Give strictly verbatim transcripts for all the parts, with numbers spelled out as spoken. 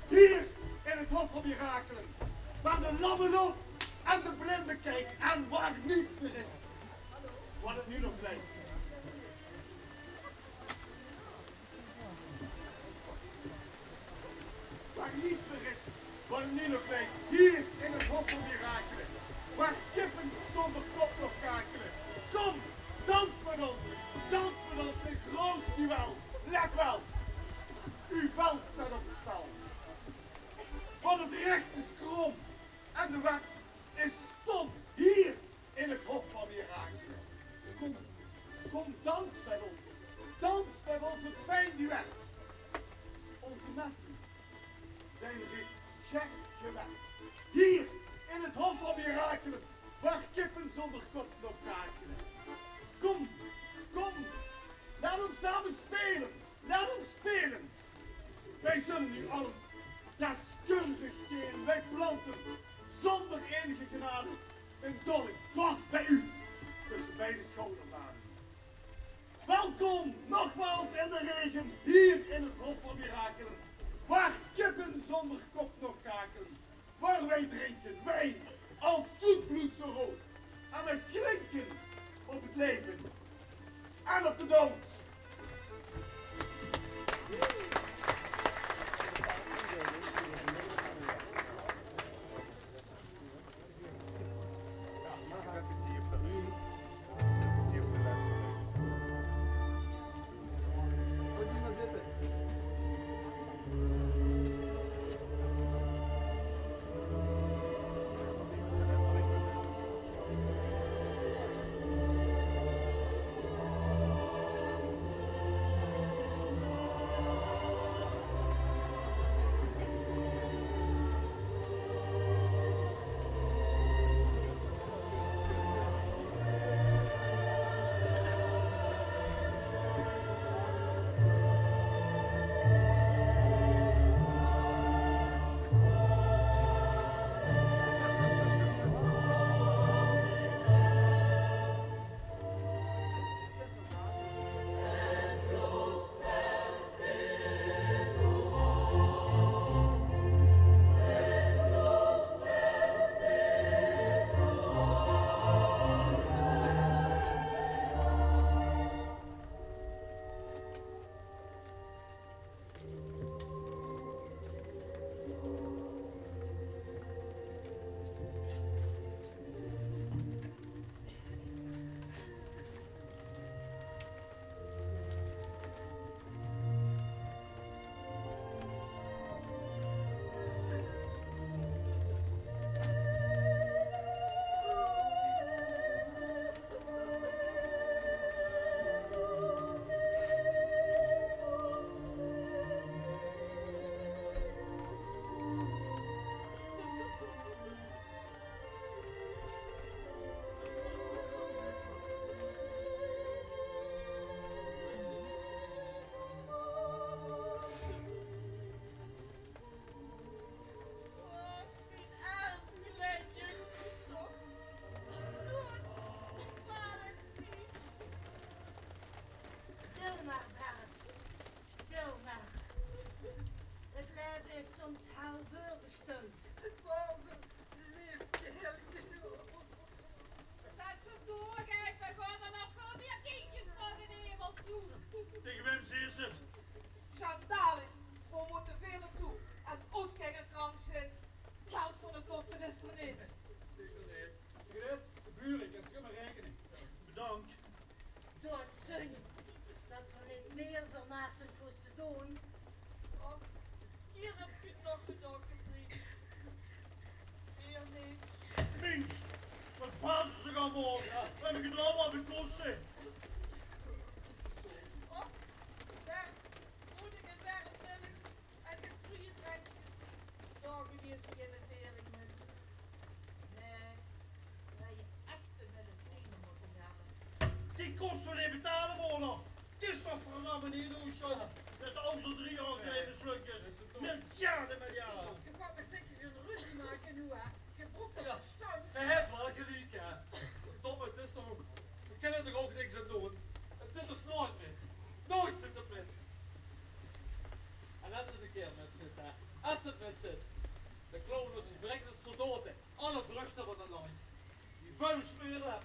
Hier in het Hof van Mirakelen, waar de lamme lopen en de blinde kijken en waar niets meer is wat het nu nog lijkt. Waar niets meer is wat het nu nog lijkt. Hier in het Hof van Mirakelen, waar kippen zonder kop nog kakelen. Kom, dans met ons, dans met ons een groot duel. Let wel, uw vel staat op het spel. Want het recht is krom en de wet is stom. Hier in het Hof van Mirakelen. Kom, kom, dans met ons. Dans met ons een fijn duet. Onze messen zijn reeds scherp gewend. Hier in het Hof van Mirakelen, waar kippen zonder kop nog kakelen. Kom, kom, laat ons samen spelen. Laat ons spelen. Wij zullen nu allen deskundig keren. Wij planten zonder enige genade een dolk dwars bij u tussen beide schouderbladen. Welkom nogmaals in de regen hier in het Hof van Mirakelen, waar kippen zonder kop nog kakelen. Waar wij drinken wijn als zoetbloed zo rood. En wij klinken op het leven en op de dood. Stil maar, Bert. Stil maar. Het leven is soms hel veurgesteld. Het waor zoe'n leef kerelke. Es det zoe doorgeit, dan gaon d'r nog väöl mieër kindjes nao d'n hemel toe. Taenge waem zaes se 't? Chantal, veer mótte väöl aan doon. Es ós kinjer krank zeen, geld veur de toffe is d'r neet. Zeker neet. As 't is, de bure, kins se mer raekene. Bedank. Doodzunj det veer neet mieë veur Maarten kóste doon. Och, hie höb ich nog gedachte, Katrien. Hie neet. Mins, waat praots se toch allemaol? Veer höbbe gedaon waat veer kóste. Och, dao mót ich ein werm milk en ein frieë drenkske. Dao genees ich in de tering mit. Nae, dao höbs se echte medicine mótte haole. Die kóste veer neet betale, Mona. 't Is toch verdamme neet oesjat. Mit de oom zoe drie jaor geleje slukjes. Miljarde, miljarde. Geer gaot toch zeker gein ruzie make noe, hè? Geer broekt toch verstandj? Geer höbt waal geliek, hè. Verdomme, 't is toch ouch, veer kinne d'r toch ouch niks aan doon. 't Zit ós noeats mit. Noeats zit 't mit. En es 't ein kieër mit zit, hè. Es Zit mit zit. De clown is verrekt, de soldaten. Alle vruchten van het land. Die vuil smeren.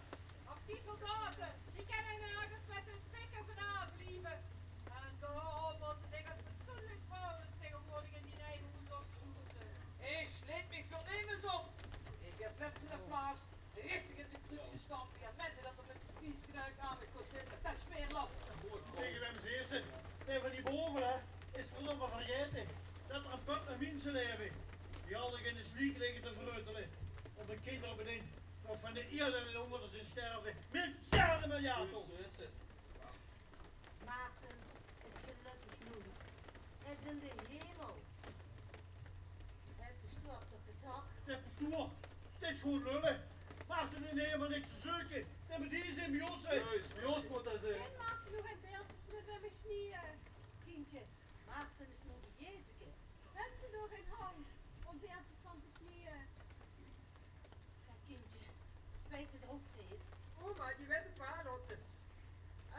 Ach, die soldaten, die kenne nörges mit hun fikke vanaaf blieve. En daorum mótte ze dich es fatsoenlik vrouw ins tegenwoordig in dien eige hoes opsloete. Ich sleet mich veur nemes op. Ich höb lets in de flaas richtig in zien kruuts gestamp. Dae meinde det 'r mit zien vies knuik aan mich kós zitte. Det smeerlap. Taenge wem zeet ze? Dae van die bove, hè, is verdomme vergaete det 'r ein pöt mit minse laeve. Die alle in de sliek ligke te vreutele. Op de kinder op het eind nog van de ierde en de honger te zeen sterve. Mit zjade miljard op. Zo is het. Maarten is gelökkig noe. Hae is in de hemel. Haet de pastoor toch gezag? De pastoor? Dit is gewoon lullen. Maarten in de hemel niks te zeuke. Nae, mer die is in bie ós, hè. Juist, bie ós mót hae zeen. En Maarten nog ein beeldjes mit bie mich snieje. Kindje, Maarten is noe bie Jezeke. Höbs se nog ein hand om beeldjes van te snieje? Ja, kindje, ich weit het ouch neet. Oma, die weit het waal, Lotte.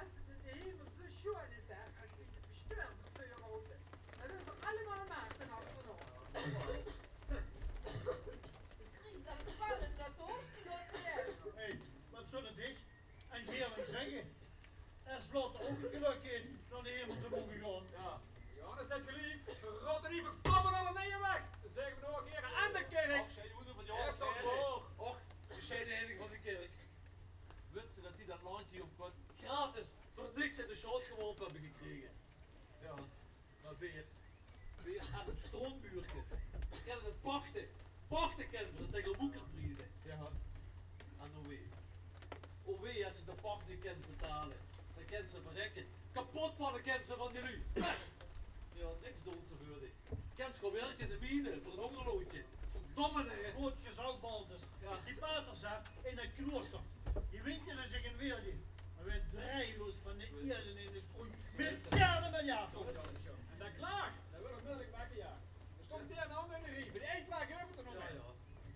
Es ze de hemel zo sjoon is, hè, es wie de pastoor veur Lotte, dan wille v'r allemaol Maarten achterna. Ich krieg det spannend, det hoorste, Lotte. Hé, waat zól ich dich en Gerard zègke? En sloot ouch ein gelök in nao de hemel te moge gaon. Ja, Johannes haet geliek. Verrotte die verdomme alle neje weg. Dan zègke v'r nog ein kier aan de kirk. Och, zeen die hoede van Johannes. Is toch waor? Och, de sjeine heilige van de kirk. Wits se det die det landje hie op Kut gratis veur niks in de sjoot geworpe höbbe gekrege? Ja. Mer veer, veer arm strontbuurkes, kenne 't pachte. Pachte kenne v'r taenge woekerprieze. Ja. En o wee. O wee, es se de pach neet kens betale, dan kens se verrekke. Kepot valle kens se van die luuj. Ja, niks doon ze veur dich. Kens gaon wirke in de miene veur ein hongerloontje. Verdomme, hè. Good gezag, Baltus. Ja. Die paters, hè, in det klooster, die winkele zich in Weelde. Mer weer dreieloos van de ierde in de stroont. Mit zjade miljard op. En det klaag, det wil ich onmiddellik wegjaage. D'r stóng hie ein anger in de rie. Veur die ein plaag höbbe v'r 't nog. Ja, ja.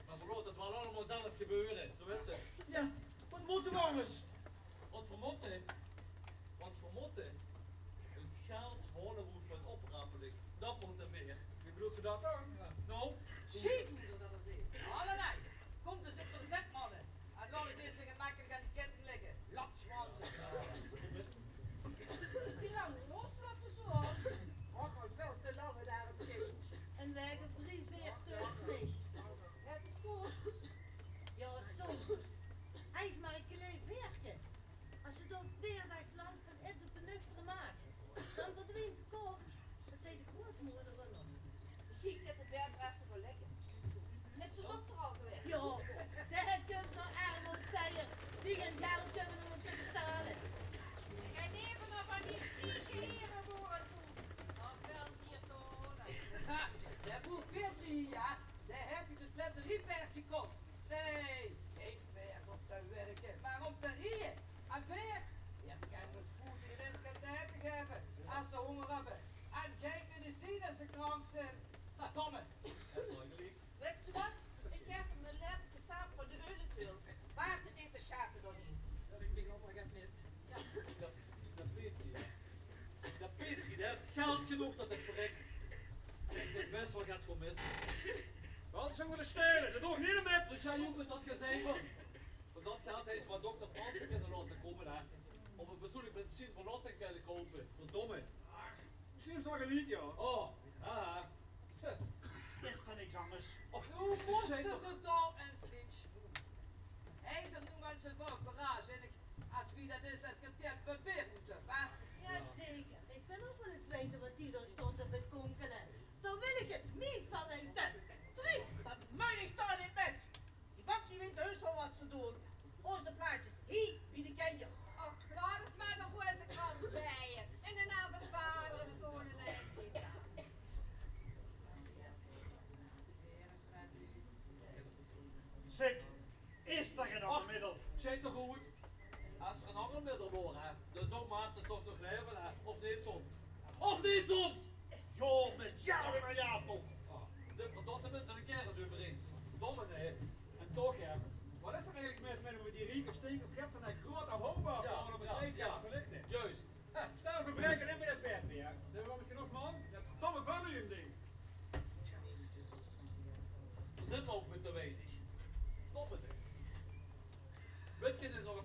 Mer v'r laote het waal allemaol zelf gebeure. Zo is het. Ja, waat mótte v'r angers? Waat v'r mótte? Waat v'r mótte? Het geld haole oet van operapeling. Det mótte veer. Wie bedoels se det dan? Ja. Nou, sjiet, wie ze det al zeen. Allerlei. Kóm, dus ich verzet, manne. En laot ich dit zich gemakkelijk aan die ketting ligge. Lapswanse. Wie lang loslaote zo? Och, al väöl te lang, arm kindj. Ein waek of drie, veer, tös mich. Höbs se koorts? Ja, soms. Eige mer ein klein veerke. Es se dan veer daag lank van its op de nuchtere maag, dan verdwient de koorts. Det zag de grootmoder immer. Mesjien kint de veer effe gaon ligke. Is de dokter al gewaes? Ja, dae kump nao Ermond Seiers. Die gaon geld höbbe óm 'm te betale. Ich gaon eve nao van die rieke here boere toe. Dan vèlt hie te hole. Ha, de boer Petri, ja, dae haet zich dus lets ein riepaerd gekoch. Nae, gein paerd óm te wirke, mer óm te rieje. En veer, veer kenne ós voete neet ins gaon te aete gaeve es ze honger höbbe. En gein medicien es ze krank zeen. Verdomme. Wits se waat? Ich gaef 'm ein lepke saap van de Eulenveld. Maak 't neet te sjape, Donnie. Det klink ouch nog effe neet. Ja. Det, det Petri, hè. Det Petri, dae haet geld genóg det 't verrek. Ich dink bès waat get gaon misse. Waat zólle v'r staele? Det doog neet mit. Dus ja, jónge, det gezag van, van det geld haet ze waal dokter Fransen kinne laote kómme, hè. Óm ein fatsoenlik medicien veur Lotte te kinne koupe. Verdomme. Mesjien is 'r geliek, ja. Oh, aha. Is d'r niks angers? Och, noe móste ze toch ins zeen smoeze. Hae haet noe mer zoväöl courage en ich, es wie det is, es ge 't papier mót höbbe, hè? Jazeker. Ich wil ouch waal ins weite waat die dao staon te bekonkele. Dao wil ich 't neet van weite. Trek, det mein ich toch neet mit. Die Batsy weit heus waal waat ze doon. Ózze plaatjes hie bie de kinjer. Och, laot ós mer de rozekrans bie. In de naam van de Vader en de Zoon en de Heilige Geest. Zèk, is d'r gein anger middel? Sjijnt toch good. Es d'r ein anger middel waor, hè, dan zou Maarten toch nog laeve, hè? Of neet soms? Of neet soms? Jao, mit Sjelle en Jacob. Ah, zeen v'r dao tenminste ein kier ins euver eins. Verdomme, hè. En toch, hè. Waat is d'r eigelik mis mit die rieke stekers? Get van dae groeate hoop aaf, jao, jao, jao. Juist. Hè, stel, v'r breke in mit det paerd weer. Zeen v'r waal mit genóg man? Det verdomme völje in deens.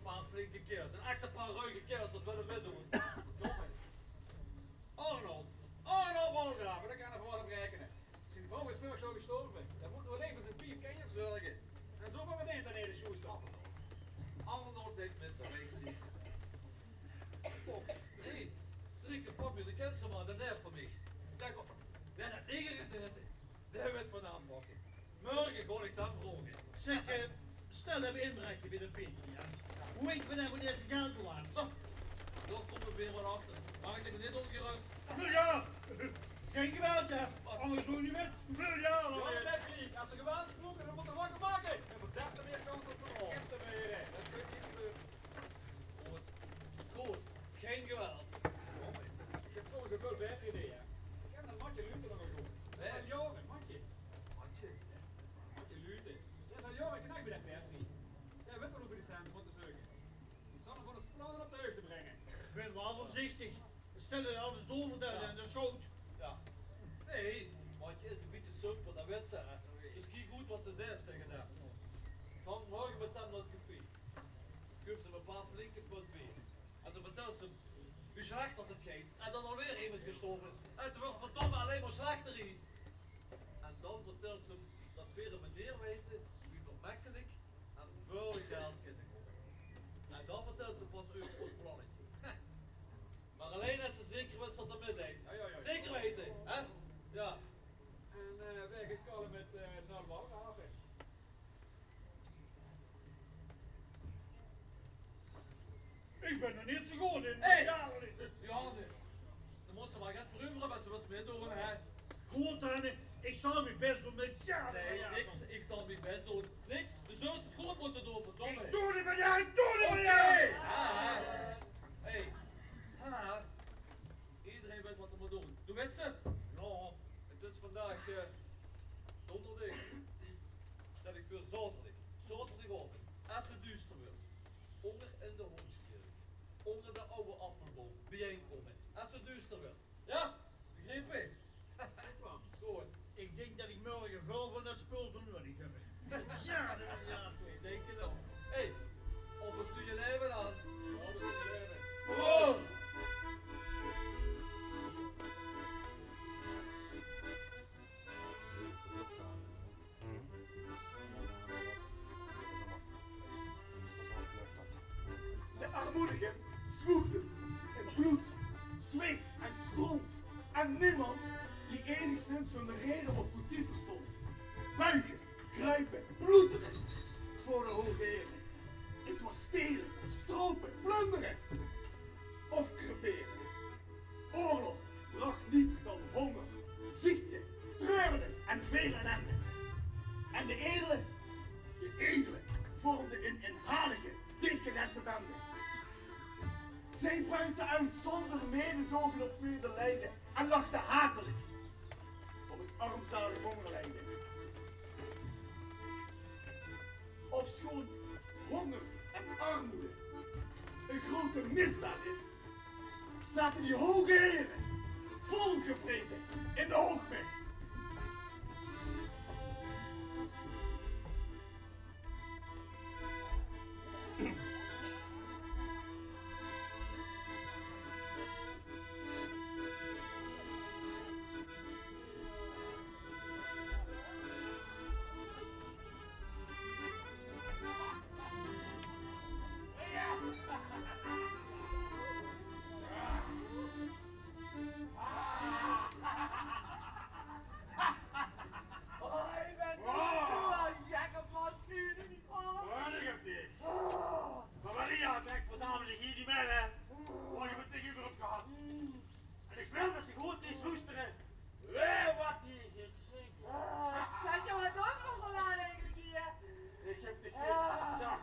paar flinke kaerels, ein echte paar ruige kaerels, wat wille mitdoon. Arnold, Arnold Walraven, dao kan ich waal op raekene. Zien vrouw is veurig jaor gestorve. Dao mótte v'r allein veur zien vief kinjer zörge. En zo bön v'r neet aan de sjoester. Arnold deit mit, det weit ich zeker. Och, drie. Drie kapotbie, de kins se mer, de neef van mich. Dae, dae haet neet gezaete. Dae weit van aanpakke. Morge gaon ich dan vraoge. Zèk, eh, stel det v'r inbreke bie de Peter, jao? Wie weit me dan wo deze geld aan? Zo, dao kómme v'r waal achter. Maak dich neet óngerös. Jao, jao. Gein geweld, hè. Angers doon ich neet mit. Jao, jao. Jao, zèk ich. Es ze geweld gebroeke, dan mót 'r wakker make. En veur des te mieë kans op verraod. Det kint neet gebeure. Good. Good. Gein geweld. Ich höb trouwens ein väöl baeter idee, hè. Ich ken det Matje Luter nog waal good. Wae? Jao, Matje. Matje? Jao, Matje Luter. Dae is al jaore knech bie de Bertie. Dae weit waal wie v'r die cente mótte zörge. Ich zal 'm waal ins plannen op de heugde bringe. Ich bön waal veurzichtig. Stel det alles doorvertèlle aan de schout. Jao. Nae, Matje is ein bietje sumper, det weit ze, hè. 't Is neet good wat ze zaet taenge dae. Gaon v'r morge mit 'm nao 't café. Koup ze 'm ein paar flinke pöt beer. En dan vertèlt ze 'm wie slech det 't geit. En det d'r alweer emes gestorve is. En 't wuuert verdomme allein mer slechter hie. En dan vertèlt ze 'm det veer 'n meneer weite wie v'r mekkelik aan väöl geld kinne kómme. En dan vertèlt ze pas euver ós plannetje. Mer allein es ze zeker weit det 'r mitdeit. Jao, jao, jao. Zeker weite, hè? Jao. En, eh, wae geit kalle mit, eh, Nel Walraven? Ich bön d'r neet zo good in. Hey! Jao, Johannes, dan mós se mer get veur euver höbbe es se wils mitdoon, hè? Good dan, ich zal mien bès doon mit jao. Nae, jao, niks, ich zal mien bès doon. Niks, de zóls 't good mótte doon, verdomme. Ich doon 't mer, jao, ich doon 't mer, jao. Oké. Ha, ha. Hey. Ha, ha. Ederein weit wat 'r mót doon. Doe weits 't? Jao. 't Is vandaag, eh, donderdig. Stel ich veur zaoterdig. Zaoterdigaovend, es 't duuster wuuert, ónger in de Hoontsjkirk, ónger de awwe appelboum, biejein kómme. Es 't duuster wuuert. Jao? Begrepe? Good. Ich dink det ich morge väöl van det spul zów nuuedig höbbe. Jao, det, jao. Ich dink 't ouch. Hey, op ós nuuj laeve dan. Op ós nuuj laeve. Proost! De armoedige zwoegde in bloed, zweet en stront en niemand die enigszins hun rede of motief verstond, buige, kruipe, ploetere veur de hoge here. 't Waor stele, strope, plundere of crepere. Oorlog brach niets dan honger, ziekte, treurnis en veel ellende. En de edele, de edele vormden een inhalige, decadente bende. Zij buiten uit zonder mededogen of medelijden en lachten hatelijk op het armzalig hongerlijden. Ofschoon honger en armoede een grote misdaad is, zaten die hoge heren volgevreten in de hoogmis. Oh, ich bön zoe gek op wat veur die. Oh, ich höb dich. Mer Maria, kèk, verzamel dich hie die mense. Oh, ich höb 't dich euver gehad. En ich wil det se good deis loestere. Wae wat hie geit zinge. Ah, sjat, jóng, wat doon v'r al eigelik hie? Ich höb dich gezag,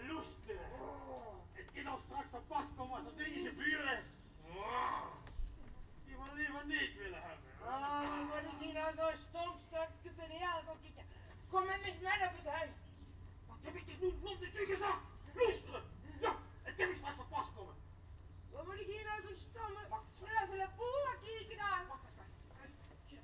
loestere. 't Kin ós straks te pas kómme es d'r dinger gebeure die v'r leever neet wille höbbe. Ah, dan mót ich hie nao zoe'n stómp stökske toneel gaon kieke. Kóm mit mich mit nao 't hoes. Wat höb ich dich noe blómp taenge gezag? Loester! Jao, 't kin mich straks te pas kómme. Waat mót ich hie nao zoe'n stómme, snuzele boer kieke dan? Wach ins effe. Hie.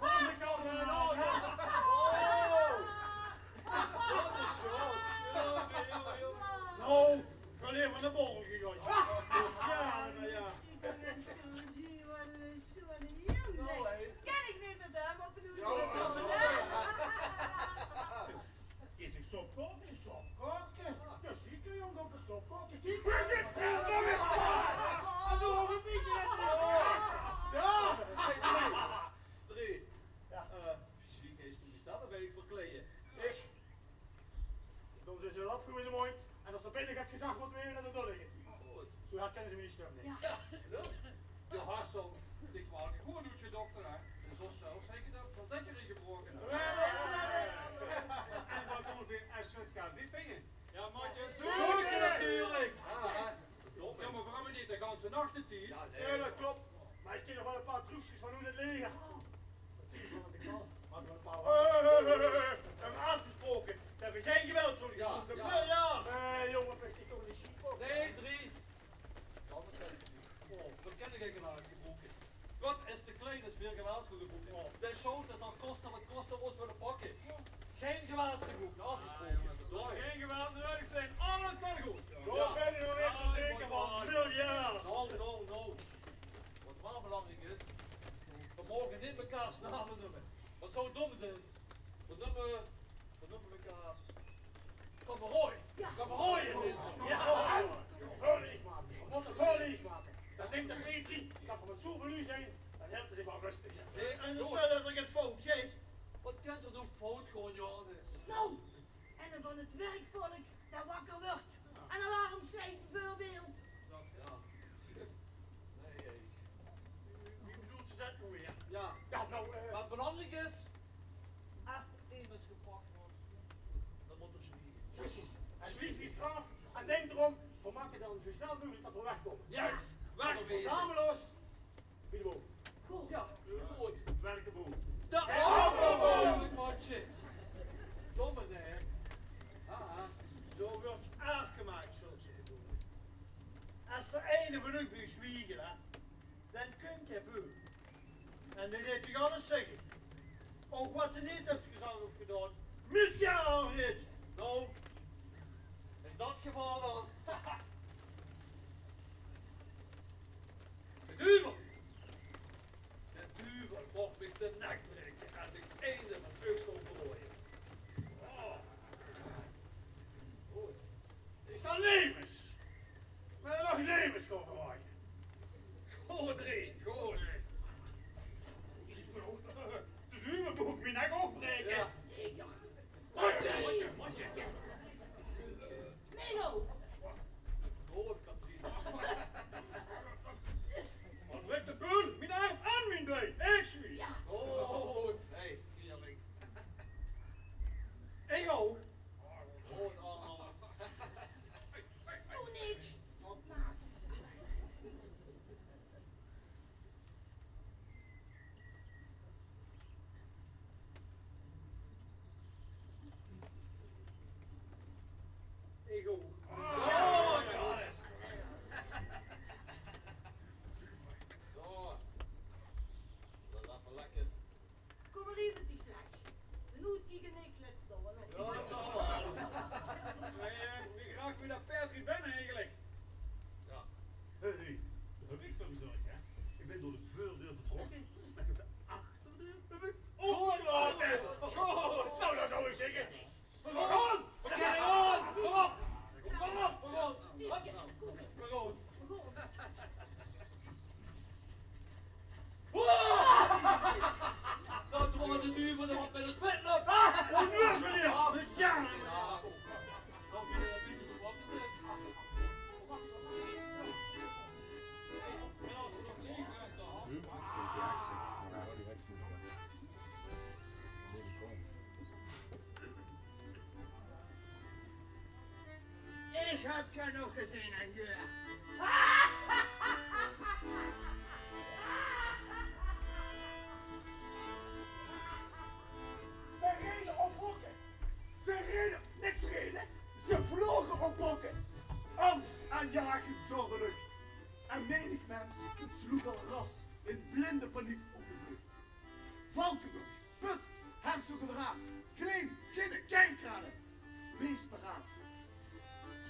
Hey, dat is zo. Nou, gewoon even van de borrel gegooid. Ja, nou ja. Ken ik niet met hem op een... Is 'r sopkok? Sopkok? Ja, zeker, jong, dat is sopkok. Kiek, en doe ook een beetje. Ja. Drie. Ja. Eh, misschien is hij zelf even verkleden. Ik. Dan is ze lap in de mond. En als er binnen gaat gezag wordt weer, dan doe ik het. Goed. Zo herkennen ze mijn stem niet. Ja, leuk. Je had zo dich waal good oetgedokterd, hè. En zo zelf zeker dat dat lekker ingebroken. En wat doen we als we het gaan? Wie ben je? Ja, maatje, zoeken natuurlijk. Ja, hè. Verdomme. Ja, maar waarom niet de ganse nacht de tijd? Ja, nee. Ja, dat klopt. Maar ik ken nog wel een paar trucjes van hoe dat liggen. Hey, hey, hey, hey, hey. We hebben afgesproken dat we geen geweld zullen gebruiken. Ja, ja. Miljard. Nee, jongen, versteek toch niet schiet. Nee, drie. Ja, dat kan ik niet. Oh, dat kan ik eigenlijk niet gebruiken. Wat is te klein is veel geweld gebruiken. Oh. De schuld zal kosten wat kosten ons willen pakken. Geen geweld gebruiken, afgesproken. Geen geweld nodig zijn, alles zal goed. Daar ben ik nog niet zo zeker van. Miljard. No, no, no. Wat wel belangrijk is, we mogen niet mekaars namen noemen. Dat zou dom zijn. We noemen, we noemen mekaar Kammerhooi. Ja. Kammerhooi is het. Ja. Vuil leegmaken. We moeten vuil leegmaken. Dat denkt de Petri, dat we met zoveel lui zijn, dan hield hij zich wel rustig. En stel dat er geen fout geeft. Wat kan er nog fout gaan, Johannes? Nou, en van het werkvolk dat wakker wordt. Een alarmschijn bijvoorbeeld. Ja. Nee, hey. Wie bedoelt ze dat nou weer? Ja. Ja, nou, eh, wat belangrijk is, als er iemand gepakt wordt, dan moet er zwiegen. Precies. Dan zo snel mogelijk dat we wegkomen. Juist, wegwezen. Verzamel ons. Wie de boom. Good. Ja, good. Welke boom? De appelboom, matje. Domme, hè? Ah, ah. Door wordt afgemaakt, zult ze bedoelen. Als er een van u blijft zwiegen, hè, dan kunt je boem. En dan gaat hij alles zeggen. Ook wat je niet hebt gezag of gedaan, moet je al niet. Nou, in dat geval dan. De duvel! De duvel mocht mich de nek breken als ik einde van uch zou verlooien. Oh. Goed. Ik zal levens, maar nog levens gaan verwaaien. Goed, drie, goed. De duvel mocht mijn nek ook breken. Ja. Zeker. Matje, matje, matje. Menno! Good, Katrien. Wat wekt de beul? Mijn arm aan mijn been. Ik zie. Ja. Good. Hey, hier heb ik. Ik ook. Good, allemaal. Doe niks. Tot naast. Ik ook. Zo, Johannes. Zo. Dat is even lekker. Kom maar hier met die fles. En hoe kieken ik let door, hè? Ja, dat zal wel. Hey, eh, wie graag we dat paard hier binnen eigenlijk? Ja. Hey, hey, daar heb ik voor gezorgd, hè. Ik ben door de voordeur vertrokken, maar ik heb de achterdeur heb ik opengelaten. Goed. Nou, dan zou ik zeggen, we gaan. We gaan. Kom op. Kom op. We gaan. We gaan. Dat waren de duiven, dat met de spit loopt. Wat nu is er hier? Ja. Ich höb genóg gezeen aan dich. Ze reden op hokken. Ze reden, niks reden. Ze vlogen op hokken. Angstaanjagend door de lucht. En menig mens sloeg al ras in blinde paniek op de vlucht. Valkenburg, Put, Herzogenrath, Klein, Sinne, Kerkrade. Wees paraat.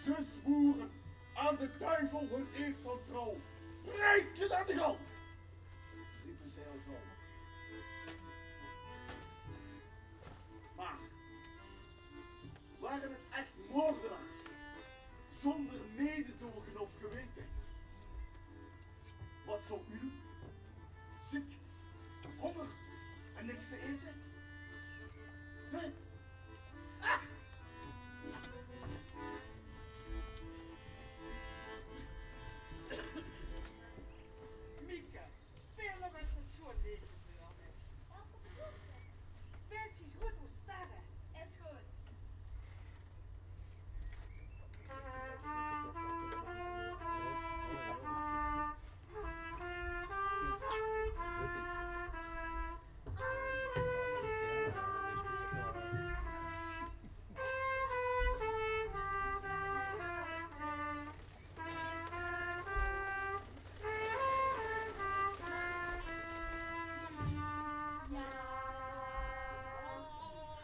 Ze zwoeren aan de duivel hun eed van trouw. Breek het aan de galg, riepen zij al gauw. Maar waren het echt moordenaars, zonder mededogen of geweten? Wat zou u doen? Ziek, honger en niks te eten? Hè? Ah! Mieke, spele we 't sjoon leedje veur mich. Wees gegroet, o sterre. Is good.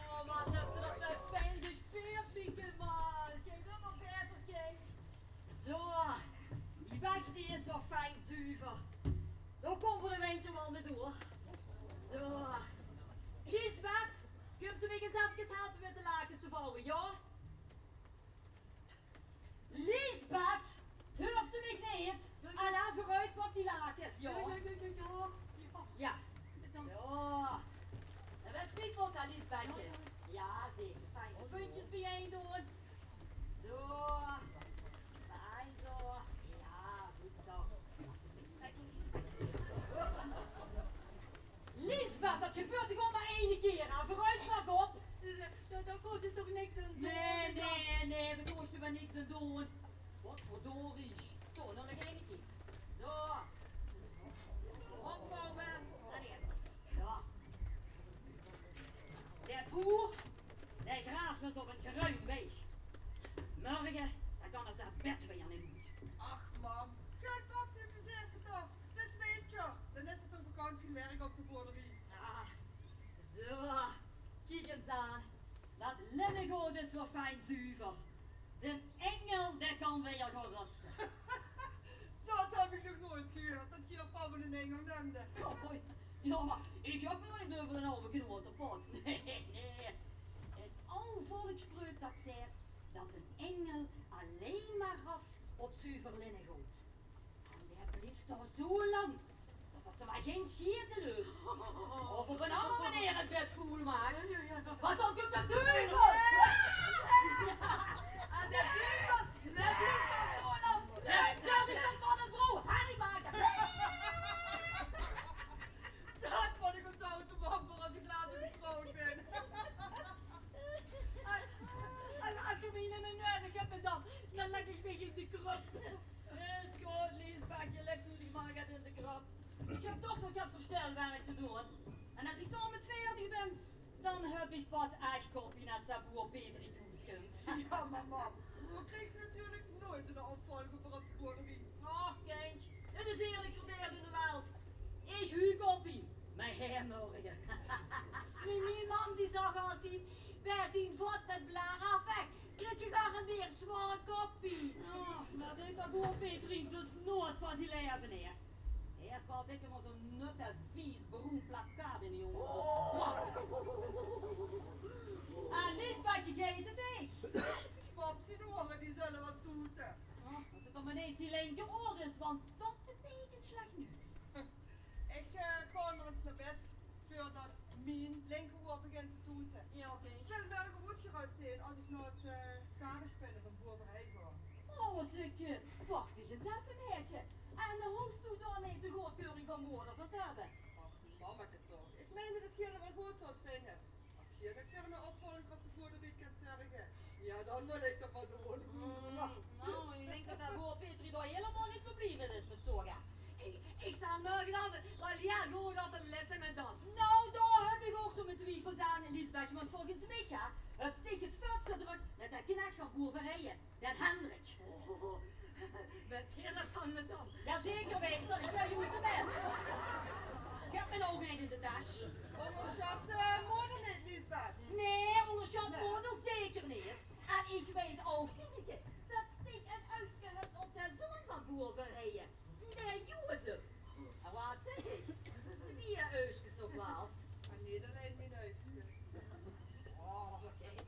Oh, wat höbs se dat fijn gespeeld, Mieke, man. Geer wilt nog baeter, kindj. Zo, die besje is waal fijn zuver. Dao kómme v'r e weintje waal mèt door. Zo. Liesbeth, kums se mich ins efkes helpe mèt de lakes te vouwe, jao? Liesbeth, heurs se mich neet? Alain, veuroet, pak die lakes, jao. Jao, jao, jao, jao. Jao. Bedank. Zo. Det wuuert sjiek, Liesbethje. Jao, jao. Jao, zeker. Fijn. De puntjes biejein doon. Zo. Fijn zo. Jao, good zo. Liesbeth, det gebeurt toch al mer eine kier, hè? Veuroet, pak op. Dao, dao, dao kóns se toch niks aan doon? Nae, nae, nae, dao kóns se mer niks aan doon. Potverdorie. Zo, nog ein kier. Zo. Opvouwe. Allee. Zo. De boer, dae graast mit zo'n geruim weeg. Morge, dan kan 'r zien bed weer neet oet. Ach, mam. Geer pap zeen plezeer toch. 't Is winter. Dan is 't toch bekans gein werk op de boerderie. Ah, zo. Kiek ins aan. Dat linnegood is weer fijn zuver. Den Engel, dae kan weer gaon ruste. Dat höb ich nog noeats gehuurd, dat geer pap eine engel neumde. Jao, jao, mer ich höb 't nog neet euver den alve knoeatepot. Nae, nae. Ein aw volksspreuk dat zaet dat den engel allein mer rust op zuver linnegood. En dae blief dao zo lang dat 'r mer gein sjiete lust. Of op ein anger meneer 't bed voel maak. Want dan kump de duvel. En de duvel, dae blief dao zo lang. Dae zörg d'r van 'n vrouw herrie make. Dat mót ich ónthawwe, mam, veur es ich later getrouwd bön. En, en es geer mich neet mie nudig höb, dan, dan lèk ich mich in de kröb. Is good, Liesbethje, lèk doe dich mer get in de kröb. Ich höb toch nog get veur sjtèlwerk te doon. En es ich daomit veerdig bön, dan höb ich pas ech koppien es de boer Petri thoes kump. Jao, mer mam, zo krieg geer natuurlik noeats eine opvolger veur op de boerderie. Och, kindj, 't is ierlik verdeeld in de wereld. Ich huur koppie, mer hae morge. Mien, mien mam die zag altied: "Wae zien vot mit blaar aafveg, krieg gegarandeerd zwaor koppie." Oh, mer dao deit de boer Petri dus noeats van zien laeve, hè. Hae haet waal dèk mer zo'n nut vies beroen plakkaat in de jóng. Oh. En Liesbethje geit 't dich. Pap zien oere, die zölle waal toete. Oh, es 't dan mer neet zien linkeroor is, want dat beteikent sjlech nuuts. Ich, eh, gaon mer ins nao bed, veurdat mien linkeroor begint te toete. Jao, oké. Ich wil morge oetgerös zeen es ich nao 't, eh, karespinne van boer Verheijen gaon. Oh, zèk, eh, wach ins effe, maedje. En, eh, hoops doe daomèt de goodkeuring van moder veur te höbbe? Och, mammeke toch. Ich meinde det geer 't waal good zólt vinje. Es geer neet veur eine opvolger op de boerderie kènt zörge, jao, dan mót ich det waal doon. Mm, noe, ich dink det de boer Petri dao hielemaol neet zo blie mit is mit zoe get. Ich, ich zal morge dan waal hiel good op 'm lètte mit dan. Noe, dao höb ich ouch zo mien twiefels aan, Liesbethje, want volges mich, jao, höbs dich 't väöl te drök mit dae knech van boer Verheijen. Den Hendrik. Oh, böt geer det dan, madam? Jao, zeker weite, ich höb 'm oet de bed. Ich höb mien ouge neet in de tas. Óngersjat, eh, moder neet, Liesbeth? Nae, óngersjat moder zeker neet. En ich weit ouch, Tineke, det dich ein uigske höbs op de zoon van boer Verheijen. Nae, Jozef. En waat zèk ich? Twieë uigskes nog waal. En neet allein mien uigskes. Oh, kiek.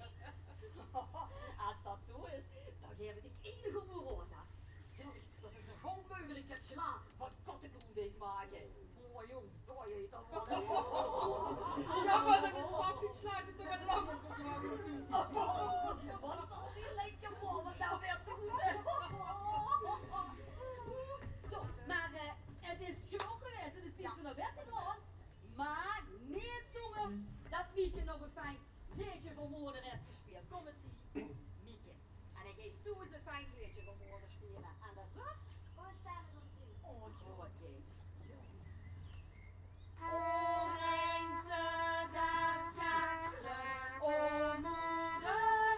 Es det zo is, dan gaef ich dich eine gooje raod, hè. Zörg det se zo gauw meugelik kins sjlape, want kottekroet is make. Oh, jóng, dao geit 't dan waal. Jao, mer dan is pap zien sjlaatje toch al lang opgebrand. Oh, waat zal die linkeroor dao weer te goede? Zo, mer, eh, 't is genóg gewaes, 't is tied veur nao bed te gaon. Mer neet zónger det Mieke nog ein fijn leedje veur moder haet gespeeld. Kóm ins hie, Mieke. En dan geis doe ins ein fijn leedje veur moder speule. En det wuuert? O Sterre van Zuud. O, jao, kindj. O reinste des Herbstes, o moder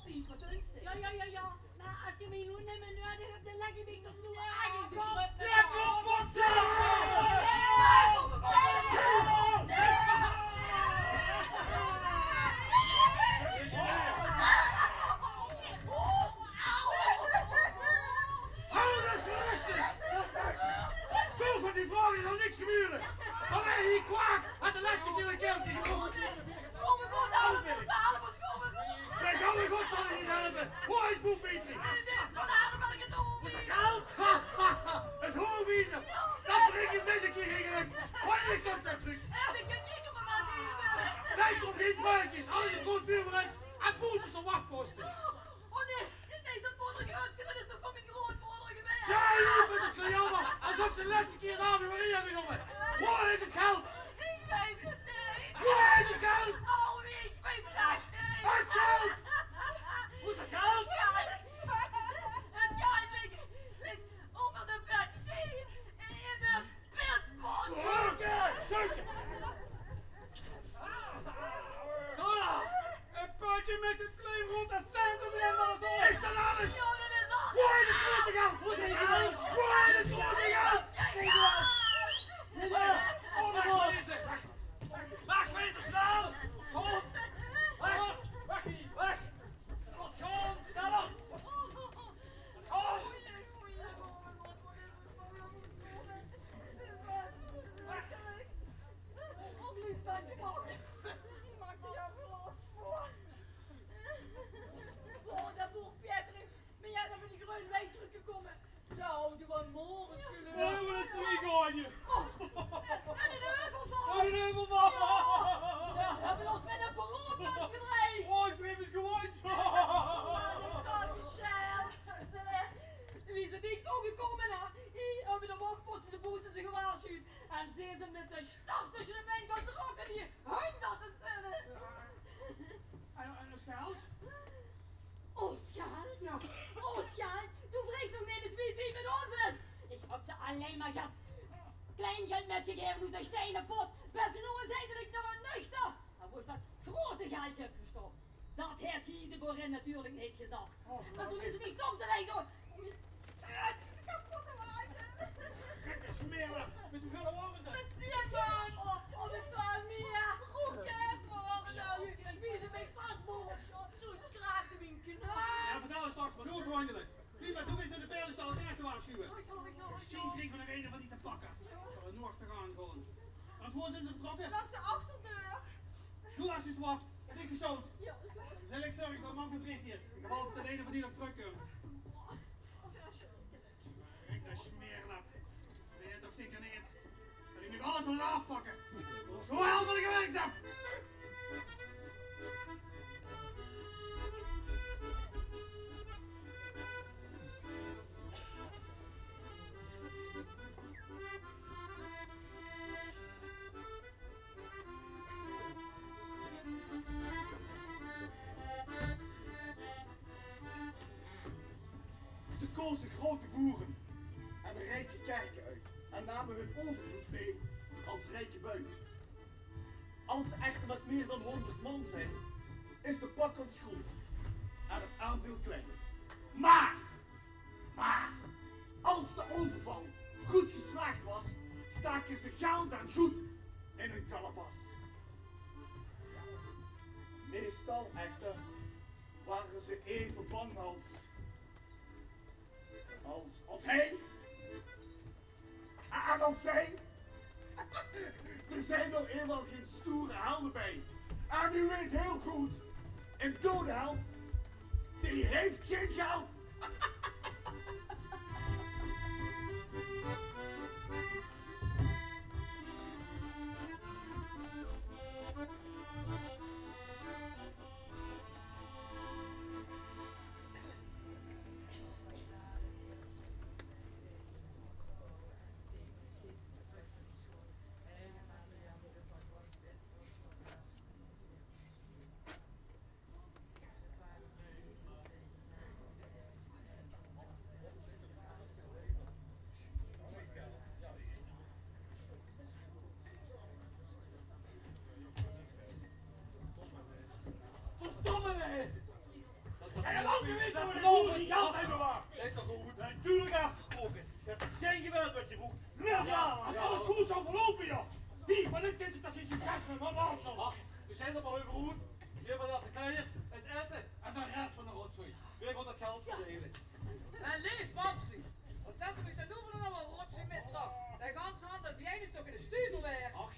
Jao, jao, jao, jao. Mer es geer mich noe neet mieë nuuedig höbt, dan lèk ich mich toch noe eigelik de grup. Jao, kóm, fok ze! Hou de fresse! Doe, van die vrouw is al niks gebeurde. Allee, hie kwaak, had de lètste kier ein keertje geroepe. Kóm, ich kóm, help os, help os, kóm, ich kóm. Jao, gauw, ich zal dich neet helpe. Wo is boe Petri? Wo is 't geld? 't Hoofwiezer. Dat bring ich deze kier hie. Wannieër kump dat trök? Nae, kóm neet, maatjes. Alles is good veurbereid. 't Boeëntersje wachtposte. Oh nae, nae, dat moedergötske, dat is toch van mien groeëtmoder gewaes? Sjei, ich vinj 't zoe jaomer. Esof ze de lètste kier Ave Maria gezónge haet. Wo is 't geld? Ich weit 't neet. Wo is 't geld? Oh, ich weit 't ech neet. 't Geld! Wo is 't geld? 't Geld ligk, ligk ónger de bed. In de pistpot. Zeuke, zeuke. Zo, ein pötje mit ein klein roeëd cent d'rin, dat is alles. Is dat alles? Jao, dat is alles. Wo is 't groeëte geld? Wo is 't geld? Wo is 't groeëte geld? Jao, jao. Weg, weg, weg, weg, weg. Snel! Kóm! Weg! Weg! Weg! Kóm, sneller! Kóm! Boah, dat boer Pietri, mer jao, dan bön ich gewoon wiejer trökgekómme. Dao houwe v'r Moris geleurd. Jao, dat is drie gaanje. Oh, en 'nen heuvelval. En 'nen heuvelval. Jao, ze höbbe os mit 'n perron aafgedrejd. Oh, slim is gewoeën. Wie ze niks ómgekómme, hè. Hie höbbe de wachtposte de boeënterse gewaarsjuwd. En zeen ze mit de staf tösse de bein gaon trokke die hun dat 't zin. En, en os geld? Os geld? Jao. Os geld? Doe vreegs nog neet ins wie 't hie mit os is. Ich höb ze allein mer get kleingeld mitgegaeve oet de steine pot. Bis noe zeen ze nog nuchter. Mer wo ich dat groeëte geldje höb verstop, dat haet hie de boerin natuurlik neet gezag. Oh. Mer toen is ze mich toch terecht door. Gekke smeerlap, mit hoeväöl waore ze? Mit tieën man. Oh, oh, mit väöl mieë. Roket waore dat. Wie ze mich vasboewe, toen kraakde mien knup. Jao, vertèl ins straks mer, doe ins vriendelik. Wie, mer doe bis in de paerdestal terecht gewaarsjuwd. Mesjiens kriege v'r nog eine van die te pakke. Zal 'r noe achteraan gaon. Want wo zeen ze vertrokke? Langs de achterdeur. Doe waars ins wacht. En ich gesjoot. Jao, is good. Zal ich zörge dat mam bevries is. Ich haop dat eine van die nog trökkump. Gekke smeerlap. Weit 't toch zeker neet? Dat ich mich alles laot aafpakke. Zoeë hel dat ich gewirk höb. Ze koze groeëte boere en rieke kerke oet en name hun euvervlood mei es rieke buit. Es ze echter mit mieë dan hóngerd man zeen, is de pakkans groeët en 't aandeel klein. Mer, mer, es de euverval good geslaag waas, stake ze geld en good in hun kalapas. Meistal echter wore ze eve bang es, es, es hie. En es zie. D'r zeen noe einmaol gein stoere helde bie. En geer weit hieël good, 'nen dode held, dae haet gein geld. Geer wèt toch wie de boel zien geld höbbe waard? Zèk toch good. Natuurlik aafgesproke. Geer höb gein geweld wat geer broekt. Jao, es alles good zou verloupe, jao. Wie, mer dit kint toch gein succes mie waere, Hansel? Ach, veer zeen d'r mer euver oet. Geer höb de kleier, 't aete en de res van de rotzooi. Veer gaon 't geld verdeile. Mien leef manslief, wat höbbe veer dan noe veur 'n rotzooi mitgebrach? De ganse handel bie-ein is toch geine stuver waerd? Ach.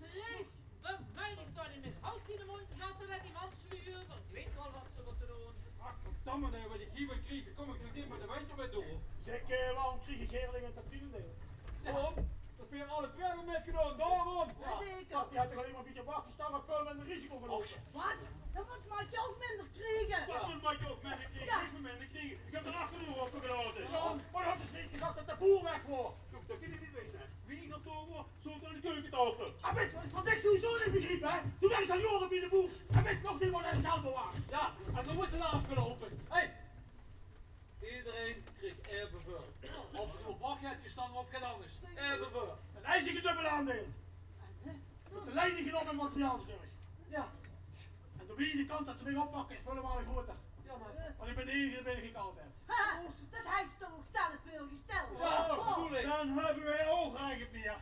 Therese, bevein dich toch neet mie. Haoj diene móndj, laot 't aan die mansluuj euver. Die weite waal wat ze mótte doon. Ach, verdomme, hè, wat ich hie van krieg, dao kóm ich neet in, mer dao weit geer waat door. Zèk, eh, waorom krieg ich hie allein 'n tienendeel? Waorom? Det veer alle twieë höbbe mitgedaon, daorom. Jao, zeker. Want die haet toch allein mer ein bietje wach gestang, haet väöl minder risico geloupe. Waat? Dan mót Matje ouch minder kriege. Waat mót Matje ouch minder kriege? Jao. Ich mót minder kriege. Ich höb d'r achter de oere op gelaote. Jao, mer haet ze neet gezag det de boer weg waor? Jao, det kin ich neet weite. Wie ich op door waor, zoot aan de keukentaofel. En wèts se waat ich van dich sowieso neet begriep, hè? Doe wèrks al jaore bie de boer en wèts nog neet waat dien geld bewaart. Jao, en noe is 't aafgeloupe. Hè! Ederein krieg aeveväöl. Of 'r noe op wach haet gestange of get angers. Aeveväöl. En hae is 'ne dubbele aandeil. Mit de leiding genómme en materiaalbezörg. Jao. En daobie de kans det ze mich oppakke is väöl male groter. Jao, mer... Want ich bön de einige dae binne gekald haet. Ha, det haet ze toch ouch zelf veurgesteld. Jao, bedoel ich. Dan höbbe veer ouch rech op mieë.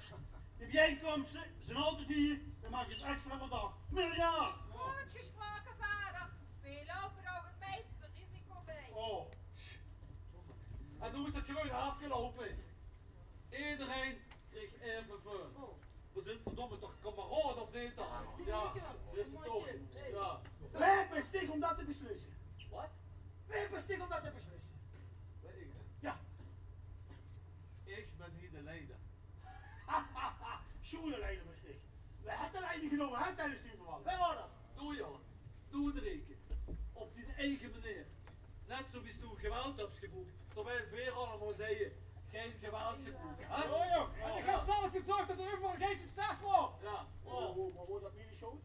De bie-einkomste zeen altied hie, det maak 't extra verdach. Miljard! Good gesproke, vader. Veer loupe ouch 't meiste risico mei. Oh. En noe is 't gewoon aafgeloupe. Ederein krieg aeveväöl. Veer zeen verdomme toch kameraod, of neet dan? Jao, zeker. Is 't toch? Jao. Wae bös dich óm det te beslisse? Waat? Wae bös dich óm det te beslisse? Weit ich neet. Jao. Ich bön hie de leider. Sjoen, de leider bös dich. Wae haet de leiding genómme, hè, tiedes dien verval? Wae waor det? Doe, jao. Doe, Dreke. Op dien eige meneer. Net zoe wie doe geweld höbs gebroek, terwiel veer allemaol zagte: gein geweld gebroeke, hè? Jao, jao. En ich höb zelf gezörg det d'r euveral gein succes waor. Jao. Oh, mer waor det mien sjold?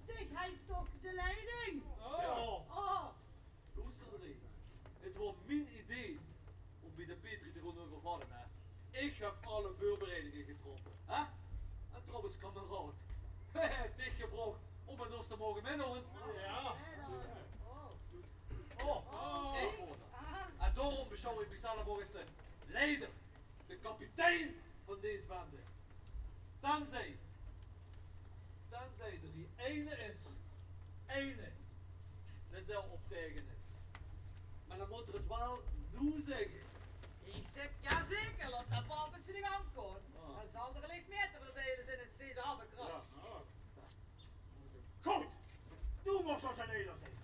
Dich haes toch de leiding? Jao. Oh. Loester, Dreke. 't Waor mien idee óm bie de Petri te gaon euvervalle, hè. Ich höb alle veurbereidinge getroffe, hè? En trouwens, kameraod, dich gevraog óm bie ós te moge mitdoon. Jao. Oh. Ich waor det. En daorom besjouw ich mich zelf ouch es de leider, de kapitein van dees bende. Tenzij, tenzij d'r hie eine is, eine, dae dao op taege is. Mer dan mót 'r 't waal noe zègke. Ich zèk jao zeker, laot dae bal ins in de gank kómme. Ah. Dan zal d'r wellich mieë te verdeile zeen es dees habbekras. Jao. Good, doe moogs ózze leider zeen.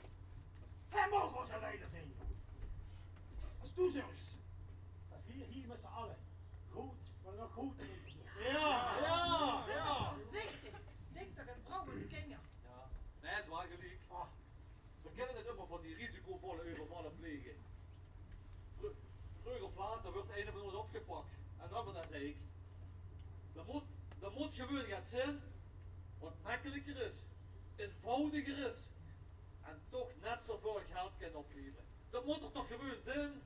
Hae maag ózze leider zeen. Es doe zörgs det veer hie mit z'n alle good, mer dan good... Jao, jao, jao. Zit toch veurzichtig. Dink toch aan vrouw en kinjer. Jao, nae, 't waor geliek. Ah. Veer kinne neet ummer van die risicovolle euvervalle plege. Vreu-, vreuger of later wuuert eine van ós opgepak. En dan, van, dan zèk ich, d'r mót, d'r mót gewoon get zeen waat mekkeliker is, einvoudiger is en toch net zoeväöl geld kin oplevere. Det mót 'r toch gewoon zeen,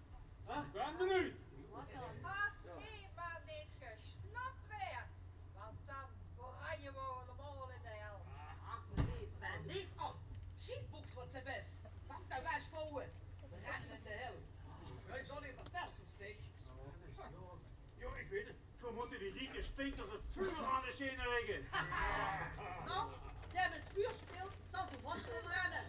hè? Ich bön benuujd. Es geer mer neet gesnapt waert, want dan branje v'r allemaol in de hel. Ach, mien leef, mien leef, al sjietboks wat ze bès. Pak de waasvouw, v'r renne in de hel. Veer zólle vertèlle, zoe'n stik. Jao, ich weit 't. Veer mótte die rieke stinkers 't vuur aan de sjene lègke. Noe, dae mit 't vuur sjpeelt, zal zich vast verbrenne.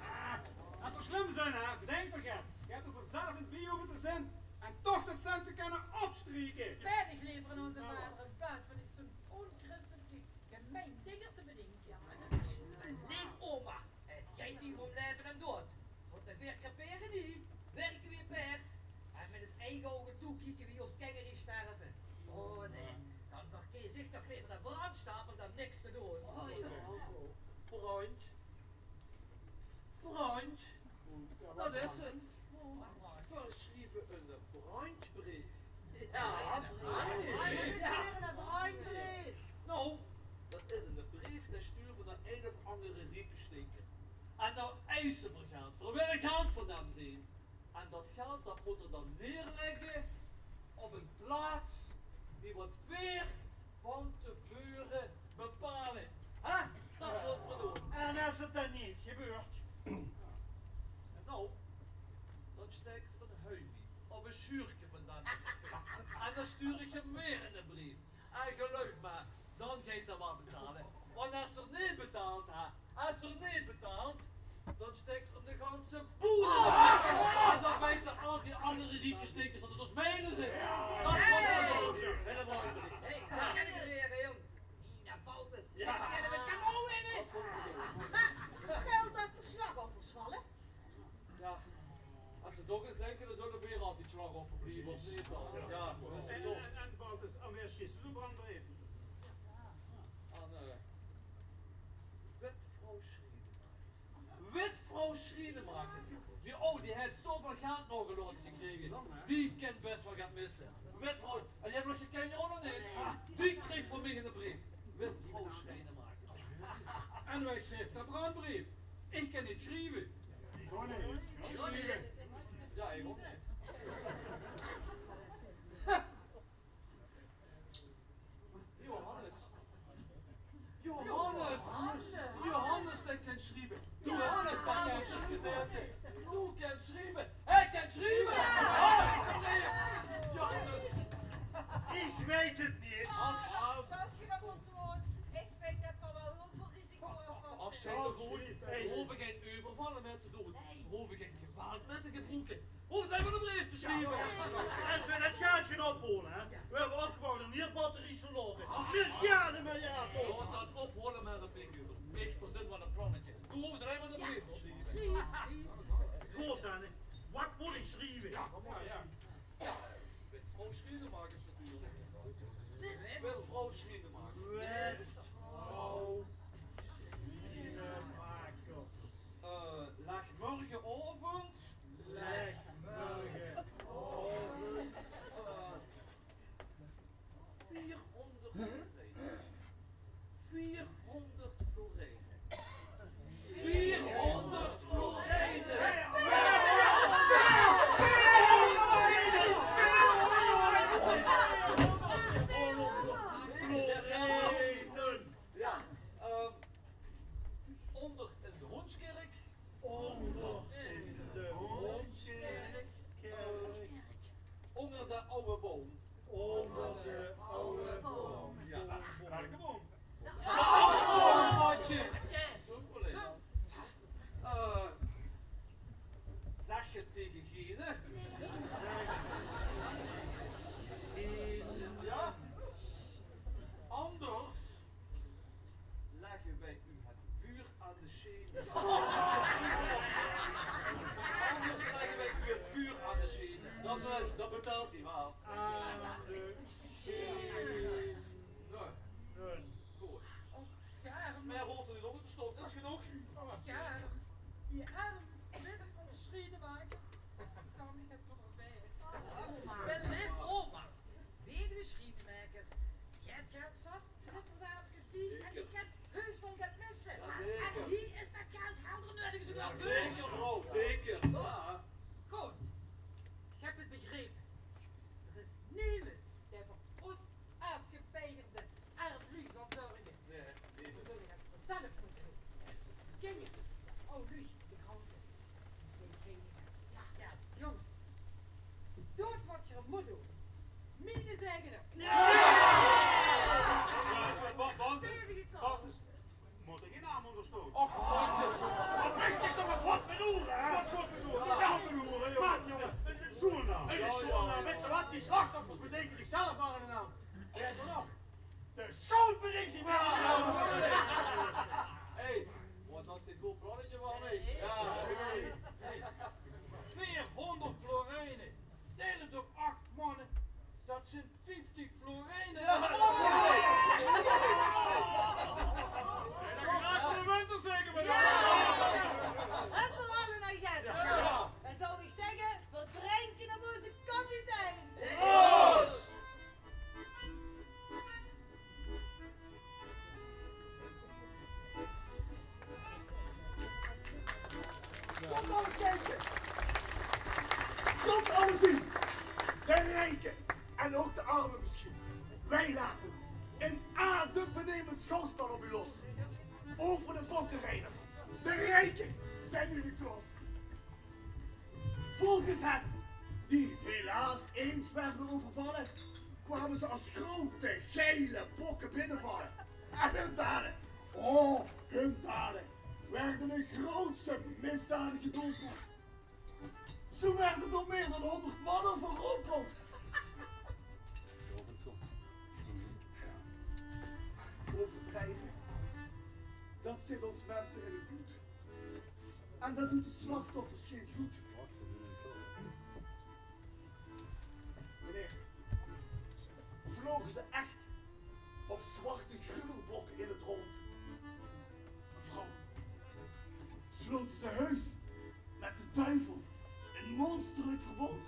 Ah, es ze slim zeen, hè, bedenk toch, hè. Geer höb toch zelf in 't bie hove te zeen en toch de cente kinne opstrieke. Mer ich lever aan ózze vader in plaats van dich zoe'n ónchristelikke, gemein dinger te bedinke. Mien leef oma, 't geit hie óm laeve en doead. Mót de veer krepere hie, wirke wie paerd. En mit ós eige ouge toekieke wie ós kinjer sterve. Oh nae, dan verkees ich toch lever de brandstapel dan niks te doon. Oh jao. Brand. Brand. Det is 't. Veer sjrieve eine brandjbreef. Jao, det is weer eine brandjbreef. Noe, det is eine breef dae sjture v'r nao eine of angere rieke stinker. En dan eise v'r geld. V'r wille geld van dem zeen. En det geld, det mót 'r dan neerlègke op ein plaats die wat veer van te veure bepale. Hè? Det mót v'r doon. En es 't dan neet gebeurt? En Noe, dan sjtèk ich d'r ein huif in, of ein sjuurke van dan. En dan sjtuur ich 'm weer eine breef. En geluif mich, dan geit 'r waal betale. Want es 'r neet betaalt, hè, es 'r neet betaalt, dan sjtèk ich 'm de ganse boel in. En dan weite al die anger rieke sjtekers det 't os miene zeen. Det waor 't. Hey, zo kan ich 't weer, jóng. Nina Baltus. Ja. Jao, det kan ouch weer neet. Mer sjtel det d'r sjlaagoffers valle. Ja, es ze zo geis dinke, dan zulle veer altied sjlaagoffer blieve, of neet dan? Ja, det is toch. En, en, en Baltus, aan wae sjriefs se zo'n brandbreef? Aan, eh, Witvrouw Sjrienemakers. Witvrouw Sjrienemakers. Die, oh, die haet zoväöl geld nagelaote gekrege. Die kin bès waal get misse. Witvrouw, en die haet nog gein kinjer ouch nog neet. Die krieg van mich eine breef. Witvrouw Sjrienemakers. En wae sjrief dae brandbreef? Ich kin neet sjrieve. Jao, ich ouch neet. Johannes. Johannes. Johannes, dae kin sjrieve. Johannes, dae kin sjrieve. Dae kin sjrieve. Hae kin sjrieve. Johannes. Ich weit 't neet. Zólt geer det waal doon? Ich vinj det d'r waal hiel väöl risico aan vas zit. Ach, sjteit toch good. Veer hove gein euvervalle mieë te doon. Veer hove gein geweld mieë te gebroeke. Hove ze mer eine breef te sjrieve. Es veer det geld gaon ophole, hè. Veer höbbe opgebouwd ein hieël batterie soldaote. Miljarde, miljarde. Laot det ophole mer ein bietje euver. Ich verzin waal ein plannetje. Doe hoofs allein mer eine breef te sjrieve. Good dan, hè. Waat mót ich sjrieve? Witvrouw Sjrienemakers natuurlik. Witvrouw Sjrienemakers. Witvrouw Sjrienemakers. Eh, leg mörgenaovend. Leg mörgenaovend. Eh, veerhóngerd florijne. Veerhóngerd florijne. Veerhóngerd florijne. Florijne. Ja, ehm, ónger in de Hoonskèrk. Ónger in de Hoonskèrk. Ónger de aw boum. Ónger de aw boum. Ja. Welke boum? De aw boum, maatje. Simpel, hè. Eh, zèk 't taenge geene. Ja. Anders lègke veer uch 't vuur aan de sjene. Anders lègke veer uch 't vuur aan de sjene. Dan, eh, dan betaalt 'r waal. Aan de sjene. Good. Och, gaer. Mieë hoof 'r neet op te sjtaon. Det is genóg. Och, gaer. Die erm witvrouw Sjrienemakers. Ich zal mich get veur häör beje. Beleef oma. Weduwe Sjrienemakers. Get geld zat. Zit d'r waal efkes bie en ich kin heus waal get misse. Jao, zeker. En hie is det geld helder nudig es ein appel. Zeker, vrouw, zeker. Good. Jao. Good. Ich höb 't begrepe. D'r is nemes dae veur ós aafgepeigerde erm luuj zal zörge. Nae, nae. Veer zölle 't zelf mótte doon. Kinjer, aw luuj, de grante. Jao, jao, jónges. Doot waat geer mót doon. Miene zegen. Jao! Stevige kop. Mót ich gein naam óngersjtaon? Och, Godje. Waat bös dich toch ein vot mit oere, hè? Waat vot mit oere? Waat vot mit oere, jóng? Man, jóng, ein, ein sjoeane naam. Ein sjoeane naam. Wèts se waat? Die slachtoffers bedinke zichzelf mer eine naam. Jao, toch? De sjoean bedink zich mer eine naam. Hey, waat is det veur ein good plannetje van mich? Jao. Veerhóngerd florijne. Deil 't op ach manne. Det zeen vieftig florijne. Jao. En dan graag veur de winter zeker, mer. Jao. En veur alle agenten. Jao. Dan zou ich zègke, veer drinke op ózze kapitein. Proost! Kómt alles kieke. Kómt alles zeen. De rieke en ouch de erme mesjien. Veer laote ein adembenemend sjouwspel op uch los. Euver de Bokkerieders. De rieke zeen noe de klos. Volges hen, die helaas eens werden overvallen, kwamen ze als grote gele bokken binnenvallen. En hun daden, oh, hun daden, werden in grootse misdaden gedompeld. Zo werden door meer dan honderd man overrompeld. Overdrijven, dat zit ons mensen in het bloed. En dat doet de slachtoffers geen goed. Meneer, vlogen ze echt op zwarte gruwelbokken in het rond? Mevrouw, sloten ze heus met de duivel een monsterlijk verbond?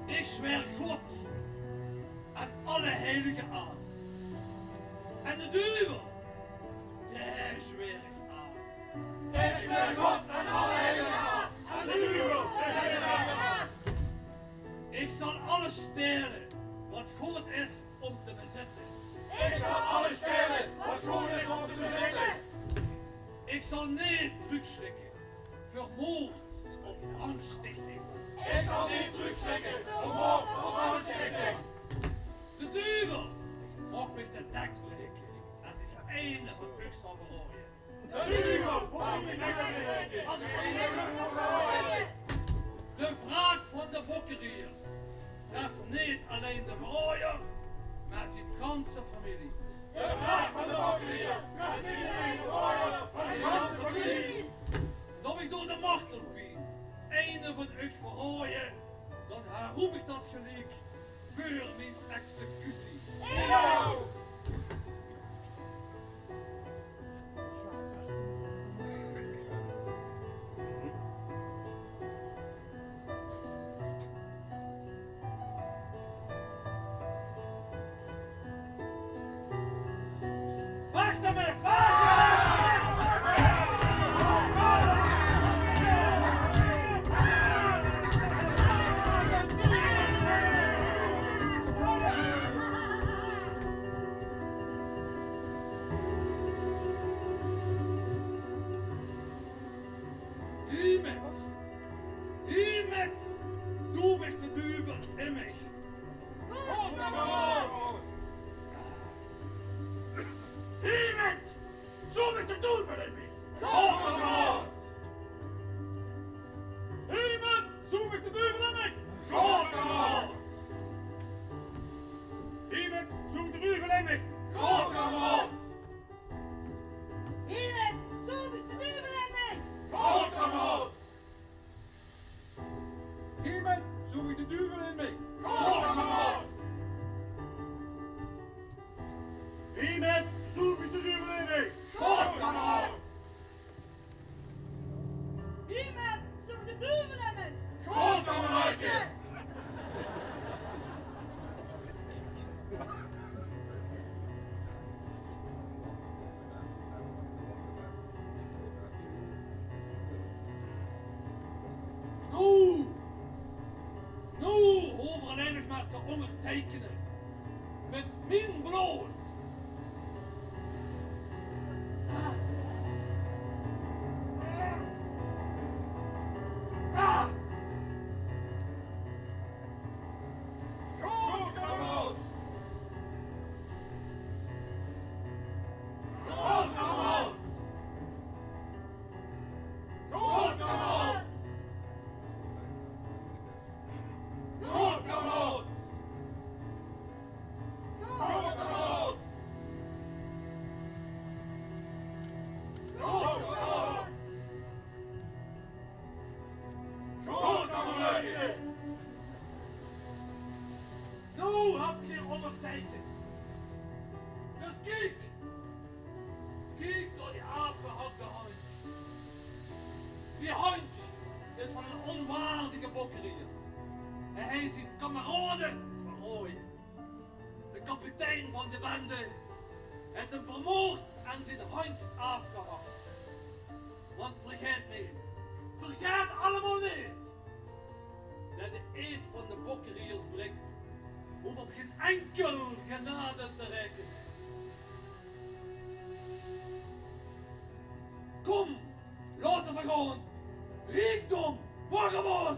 Ik zweer God en alle heiligen aan. En de duivel, dae zweer ik aan. Ik zweer God en alle heiligen aan. En de duivel, dae zweer ik aan. Ik zal alles stelen wat good is om te bezitten. Ik zal alles stelen wat good is om te bezitten. Ik zal neet truugsjrikke veur moord of brandstichting. Ik zal neet truugsjrikke veur moord of brandstichting. De duivel vraog mich te denke es ik eine van uch zal verraoje. De duivel vraog mich te denke es ik eine van uch zal verraoje. De wraak van de Bokkeriejers tref neet allein de verraojer, maar zien ganse familie. De wraak van de Bokkeriejers tref neet allein de verraojer, maar zien ganse familie. Zal ik door de martelpien eine van uch verraoje, dan herroep ik dat geliek veur mien executie. Inhoud! Wacht dan maar! Hiemet, hiemet zoep ich de duvel in mich. Hiemet zoep ich de duvel in mich. Hiemet zoep ich de duvel in mich. Hiemet zoep ich de duvel in mich. Hiemet zoep ich de duvel in mich. Hiemet zoep ich de duvel in mich. Hiemet zoep ich de duvel in mich. óngerteikene mit mien blood. Noe höb geer óngerteikend. Dus kiek! Kiek nao die aafgehakde handj. Die handj is van eine ónwaardige bokkeriejer. Hae haet zien kamerade verraoje. De kapitein van de bende haet häöm vermoord en zien handj aafgehak. Want vergaet neet, vergaet allemaol neet, det de eed van de bokkeriejer breekt, hoof op gein enkel genade te raekene. Kom, laote v'r gaon. Riekdom, Boggeboos!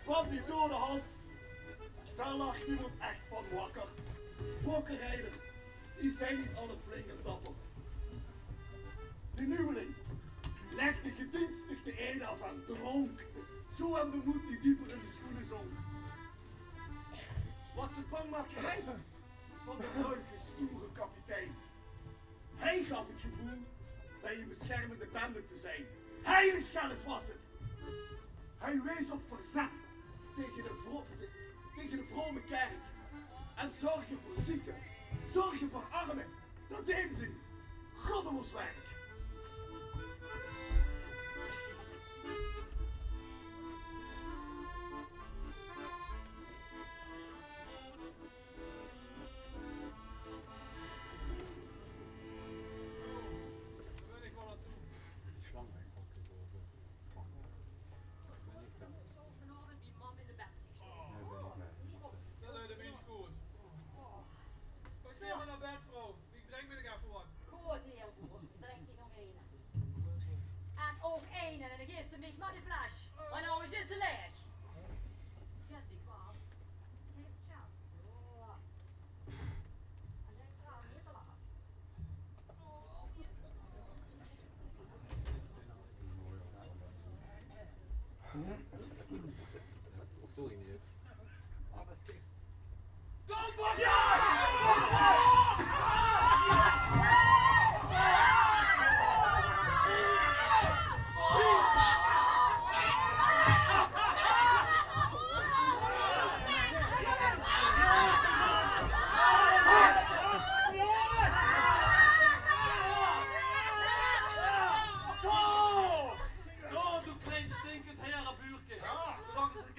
Van die dode hand, dao lag niemes ech van wakker. Bokkeriejer, die zeen neet alle flink en dapper. De nuujeling lègde gedienstig de eed aaf en drónk, zoe häöm de mood neet dieper in de sjoene zónk. Waas 't bangmakerie van de ruige, stoere kapitein? Hae gaaf 't geveul bie ein beschermende bende te zeen. Heiligschennis waas 't. Hae wees op verzet taenge de vro-, taenge de vrome kerk. En zörge veur zieke, zörge veur erme, det deje ze. Goddeloos werk. Zoe, vanaovend bie mam in de bed. Det is de minsch good. Gaot gaer mer nao bed, vrouw. Ich drink mich nog effe get. Good, hieël good. Drink ich nog eine. En ouch eine. En dan geefs se mich mer die fles. Want noe is ze laeg. Kènt dich waal. Tja. Zo! Zo, doe klein stinkend herebuurke. Zolang ze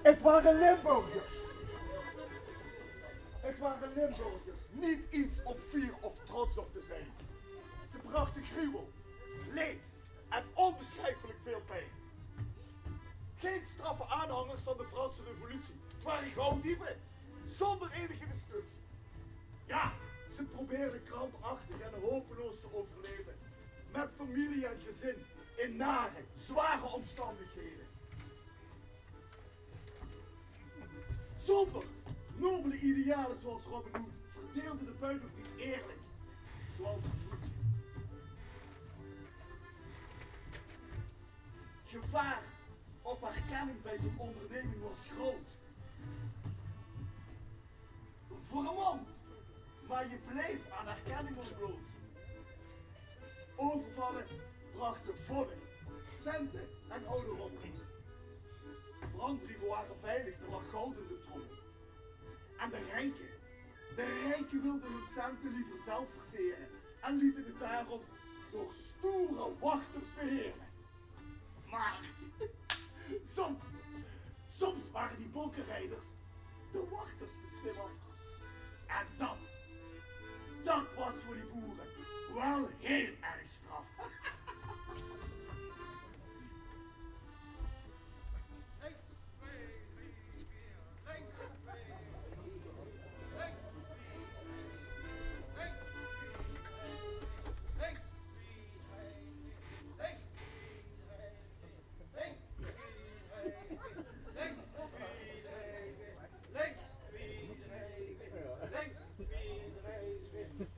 Het waren Limburgers. Het waren Limburgers. Niet iets om fier of trots op te zijn. Ze brachten gruwel, leed en onbeschrijfelijk veel pijn. Geen straffe aanhangers van de Franse Revolutie. Het waren gauwdieven, zonder enige discussie. Ja, ze probeerden krampachtig en hopeloos te overleven. Met familie en gezin in nare, zware omstandigheden. Zonder nobele idealen zoals Robin Hood verdeelden de buit ook niet eerlijk, zoals het moet. Gevaar op erkenning bij zijn onderneming was groot. Vermomd, maar je bleef aan erkenning ontbloot. Overvallen brachten vodden, centen en oude rommel. Brandbrieven waren veilig, er lag goud in de trommel. En de rijken, de rijken wilden hun centen liever zelf verteren en lieten het daarom door stoere wachters beheren. Maar soms, soms waren die bokkenrijders de wachters te slim af. En dat, dat was voor die boeren wel heel erg straf.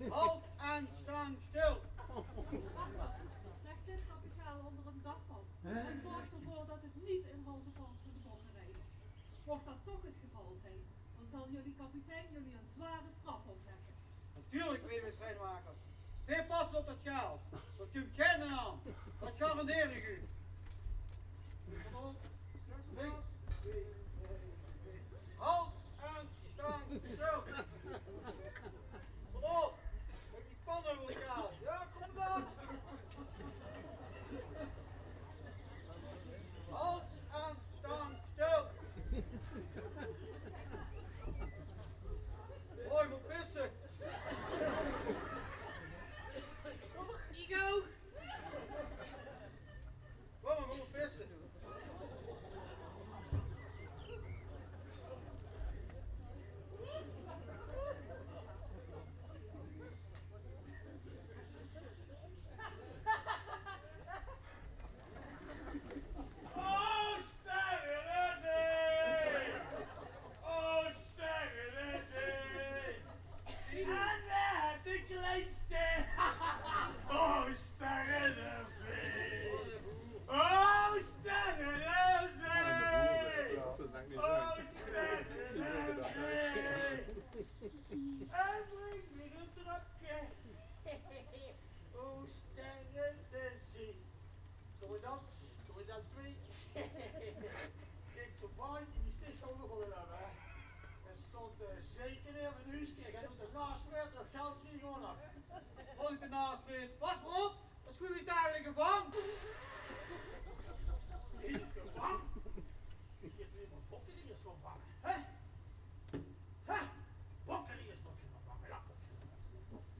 Halt en staan stil. Leg dit kapitaal onder een dakpan en zorg ervoor dat het niet in handen valt van de bokkenrijders. Mocht dat toch het geval zijn, dan zal jullie kapitein jullie een zware straf opleggen. Natuurlijk, meneer Schrijnmakers. Veer passe op dat geld. Dat kump geine aan. Dat garandeer ich uch. Halt en staan stil. Kom op. Mit die pan euver elkaar. Ja, kom dan. Halt en staan stil. Oh, ich mót pisse. Ich ouch. Kom, ich mót pisse. Oh, sterre, oh, sterre, en de kleinste. Oh, sterre, oh, sterre, oh, sterre. En breng mich ein dröpke. Oh, sterre, de zee. Commandant, commandant twee. Kiek, zo'n baantje, die sticht zou ich ouch waal wille höbbe, hè. D'r stóng, eh, zeker neet op 't huuske, en doe de naast weer, dat geld krieg ich ouch nog. Wat ich de naast weer? Pas mer op, dat is good wie ich dich in de gevang. In de gevang? Ich höb hie mer bokkeriejers gaon vange, hè? Hè? Bokkeriejers, bokkeriejers, bokkeriejers.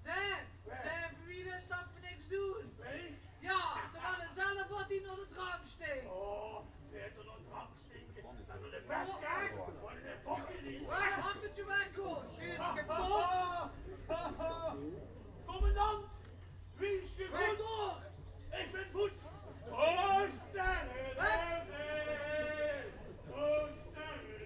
Zeg, zeg, veur wie is dat veur niks doen? Wie? Ja, terwijl er zelf wat in de drank steekt. Oh, beter nog drank stinke dan door de pest. Echt? Van de bokkeriejer. Waar had het je weg, hoor? Schiet je kapot? Commandant, wie is je goed? Door! Ich bön voet. Oh, sterre, oh, sterre.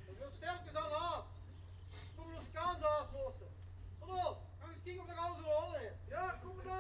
Dat wilt stelkes al af. Kom nog de kans aflosse. Hallo, gang eens kieke of nog alles in orde is. Ja, kom maar.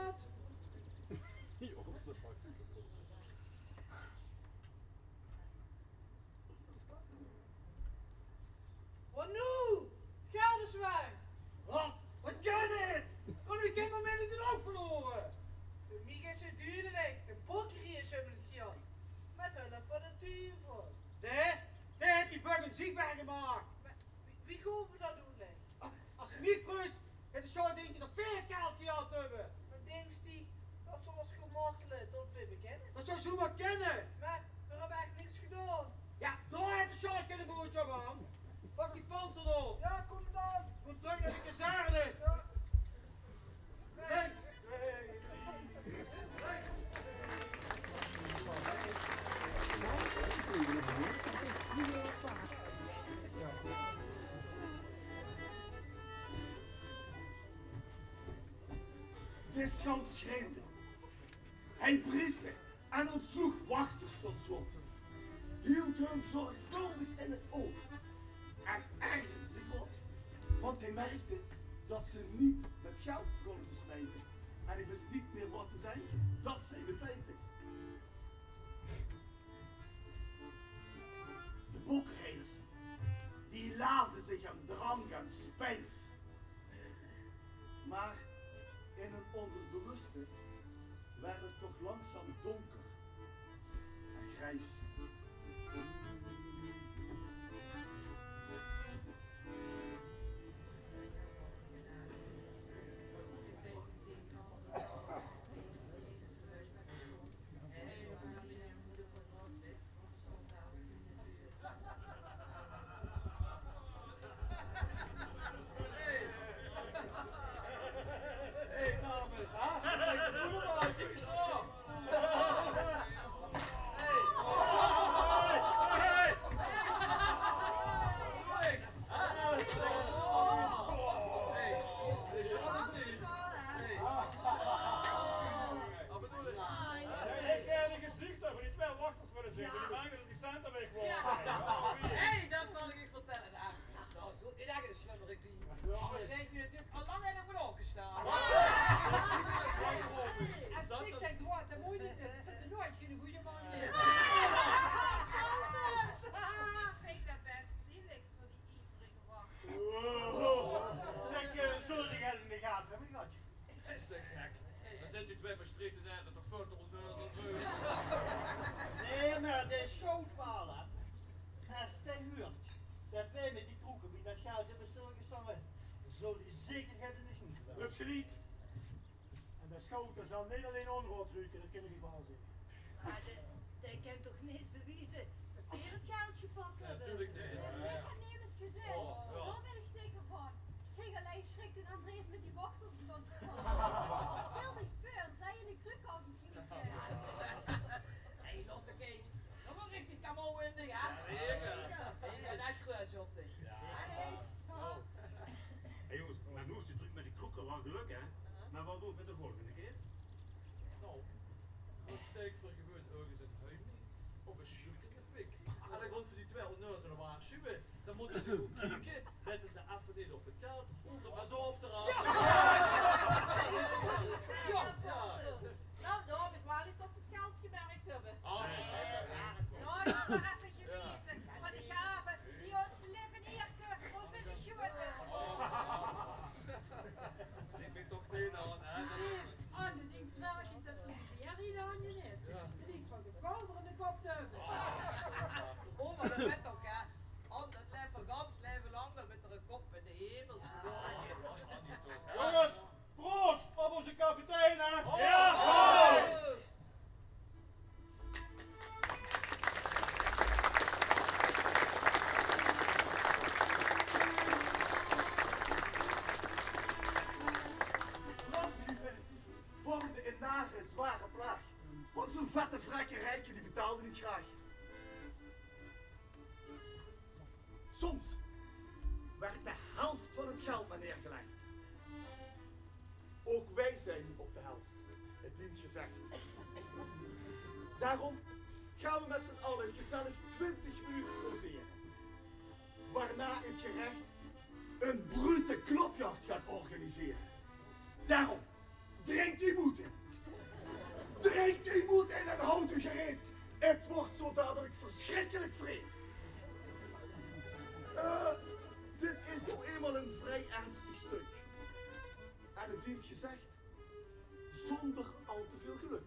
Zou zomaar kinne. Mer veer höbbe ech niks gedoon. Jao, dao haet de Sjaak gein boodsjap aan. Pak die panzer dan. Jao, kom dan. Kóm trök nao de kazerne. Jao. Hey. Hey. Hey. Dit is gans schreeuwde. Hij briesde en ontsloeg wachters tot slot. Hield hun zorgvuldig in het oog en ergerde zich rot, want hij merkte dat ze niet met geld begonnen te smijten. En hij wist niet meer wat te denken. Dat zijn de feiten. De bokkenrijders, die laafden zich aan drank en spijs. Maar in hun onderbewuste werd het toch langzaam donker en grijs. Hey, dames, hè? Zèk de boel op, kiek ins dao. Hey. Hey. Hey. Hey. Hey. Wat bedoel ik? Ik heb een gezicht voor die twee wachters. Jao. Hé, dat zal ich uch vertèlle, hè. Dao zit neet ech eine sjlummerik bie. Mer zèk, ich höb natuurlik al lang in de klok gestaon. Es ich dink, dan mót ich dit, det is noeats geine gooje man mieë. Ich vinj det bès zielig veur die ivrige wachter. Zèk, eh, zólle die in de gate höbbe gehad? Is det gek? Dan zint die twee Mestreechtenere toch väöl te onneuzel veur. Nae, mer de sjout waal, hè. Es dae huuert det veer mit die kroeke bie det geld höbbe stilgestange, zal dae zeker get in de smiet höbbe. Höbs geliek. En de sjout zal neet allein onroead ruke, det kin ich uch waal zègke. Mer dae, dae kin toch neet bewieze det veer 't geld gepak höbbe? Nae, det haet nemes gezag. Dao bön ich zeker van. Kiek, allein sjrik d'n Andreas mit die wachters. Sjtèl dich veur, zie in de kruuk aafgekniep. Hey, Lotte, kiek. Nog ein richtig kamauw in dich, hè? Jao, zeker. Ich bön ech gruuets op dich. Jao. Hey, jónges, mer noe is 't trök mit die kroeke, waal gelök, hè? Mer waat doon v'r de volgende kier? Noe, ich steek veur gewoon örges ein huim of ein sjuurke in de fik. En dan gaon v'r die twee onneuzele waarsjuwe. Dan mótte ze good kieke det ze effe neet op 't geld hove, mer zo op de raam. Jao. Noe, dao haop ich waal neet det ze 't geld gemerk höbbe. Ah. Noe, det is mer effe genete van de gave die ós leef Ierke ós in de sjoete. Ich bön toch neet aan, hè? Aan de dings werk ich det de beer hie aan de neet. De dings van de kouder in de kop te höbbe. Oh, mer det wèt toch, hè? Om det laeve gans laeve lang, dan mit de kop in de hemel sjtoon. Jónges, proost op ózze kapitein, hè? Jao, proost! Vormde ein nare, zware plaag. Want zoe'n vette, vrekke rieke, die betaalde neet graag. Soms werd de helft van het geld maar neergelegd. Ook wij zijn niet op de helft, het dient gezegd. Daarom gaan we met z'n allen gezellig twintig minuten pauzeren. Waarna het gerecht een brute klopjacht gaat organiseren. Daarom, drinkt uw moed in. Drinkt uw moed in en houd u gereed. Het wordt zo dadelijk verschrikkelijk wreed. Eh, dit is nou eenmaal een vrij ernstig stuk. En het dient gezegd, zonder al te veel geluk.